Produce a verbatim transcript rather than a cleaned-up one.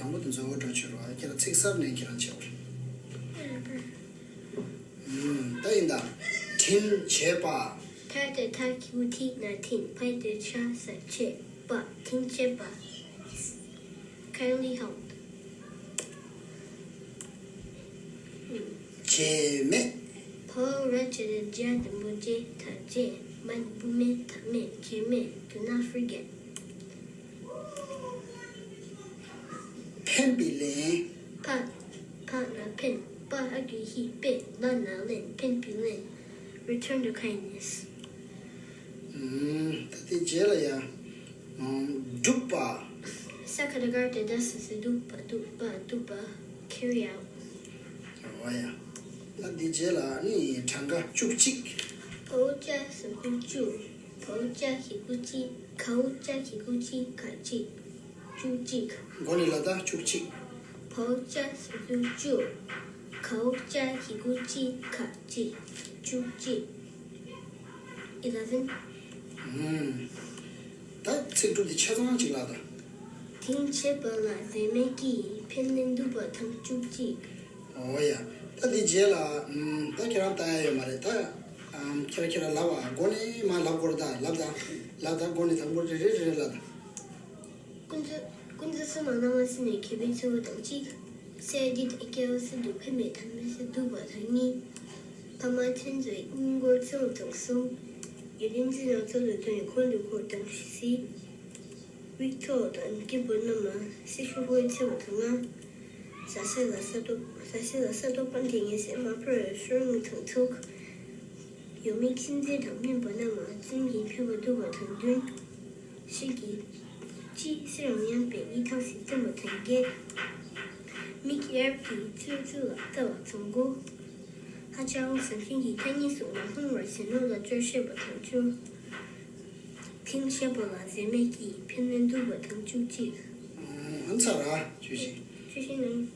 དང་པོ་དེ་ཚོ་འོ་འགྲོ་ཆོད་རོགས། ཁྱེད་རང་ཚིག་གསར་ནས་ཁྱེད་རང་བྱེད་པར། ཨུམ། ད་ཡིན་ད། འཕྲིན་བྱེད་པ། ཐ་ད་ཐ་གི་གུ་ཐི་ན་འཕྲིན། ཕ་ད་ཆ་ས་བྱེད། པ། འཕྲིན་བྱེད་པ། Kindly help. བྱེད་མེད། ཕ་འོག་ར་བྱེད་ར་བྱ་འགྲེང་བུ་བྱེ་ད་བྱེད། མ་འགྲེང་བུ་མེ་ད་མེད། བྱེད་མེད། Do not forget. འཕེན་པའི་ལན། ཕ། ཕ་ན་འཕེན། པ་ཨ་གི་གུ་ཧི་པེ། ལ་ན་ལེན། འཕེན་པའི་ལན། Return the kindness. ཨུམ། ད་དེ་རྗེས་ལ་ཡ། ཨུམ། སྒྲུབ་པ། ས་ཁ་ད་གར་ཏེ་ད་ས་ས་སྒྲུབ་པ་སྒྲུབ་པ་སྒྲུབ་པ། Carry out. འོ་ཡ། ད་དེ་རྗེས་ལ་ནི་གྲངས་ཀ་བཅུ་གཅིག་བའོ་ཅ་ཟེར་གུ་བཅུ། བའོ་ཅ་གི་གུ་གཅིག་གའོ་ཅ་གི་གུ་གཅིག་ག་གཅིག་བཅུ་གཅིག་མགོ་ནས་ལབ་ད། བཅུ་གཅིག་བའོ་ཅ་ཟེར་གུ་བཅུ། གའོ་ཅ་གི་གུ་གཅིག་ག་གཅིག་བཅུ་གཅིག eleven. ཨུམ། ད་ཚིག་གྲུབ་དེ་ཆ་ཚང་གཅིག་ལབ་ད། འཕྲིན་བྱེད་པ་ལ་ཟས་མེད་ཀྱི། ཕན་ལན་འདུག་པ་དང་བཅུ་གཅིག་འོ་ཡ། ད་འདི་རྗེས་ལ། ཨུམ། ད་ཁྱེད་རང་ལྟ་ཡ་ཡོད་མ་རེད་ད། ཨམ། ཁྱེད་རང་ཁྱེད་རང་ལབ་པ། མགོ་ནས་མར་ལབ་དགོས་རེད་ད། ལབ་ད། ལབ་ད། མགོ་ནས་དང་པོ་རེ་རེ་རེ་རེ་ལབ་ད། ཀུན་རྫོབ་ཀུན་རྫོབ་སེམས་དཔའ་བླ་མ་སྲིན་མོའི་མཁས་པའི་ཚེ་བོ་དང་གཅིག་སྲས་བདུད་དང་སྐྱེ་བོ་སྲིན་དུ་ཕན་པའི་དམ་པའི་ཚེ་སྡུག་པ་དང་གཉིས། ཕ་མ་མཚན་རྫོགས་སྙིང་ཁོང་ཚེ་བོ་དང་གསུམ། ཡོན་ཏན་ཅན་རྣམས་ཚོགས་སུ་འདུ་བའི་འཁོར་ལོ་བསྐོར་དང་བཞི། དབྱུག་ཐོགས་དང་སྐྱེས་བུ་རྣམས་ལ་སྲི་ཞུ་ཕུལ་ཚེ་བོ་དང་ལྔ། ཟ་ཟི་ལ་ས་རྡོ་ཟ་ཟི་ལ་ས་རྡོ་པ་འདི་ངན་སེམས་མ་ཕོད་ཤོར་མི་དང་དྲུག་ཡོད་མེད་མཁྱེན་བརྩེ་དང་སྨན་པ་རྣམས་ལ་བཙུན་གྱི་ཕན་པ་སྡུག་པ་དང་བདུན། ཤིང་གི་ཅི་སེ་རང་ཡང་པའི་ཡི་དྭགས་སུ་བསྟན་པ་དང་བརྒྱད། མིག་ཡར་གྱི་ཚུལ་ཚུལ་ལ་ལྟ་བ་དང་དགུ། ཧ་ཅང་བཟང་ཤིང་གི་ཐ་སྙད་སོགས་མ་མཐོང་བར་ཟིན་ནོ་ལ་སྐྱོར་ཤེས་པ་དང་བཅུ། འཕྲིན་བྱེད་པ་ལ་ཟས་མེད་ཀྱི། ཕན་ལན་འདུག་པ་དང་བཅུ་གཅིག་ཨ་ཚ་ར་བཅུ་བཞི། བཅུ་བཞི་ནང་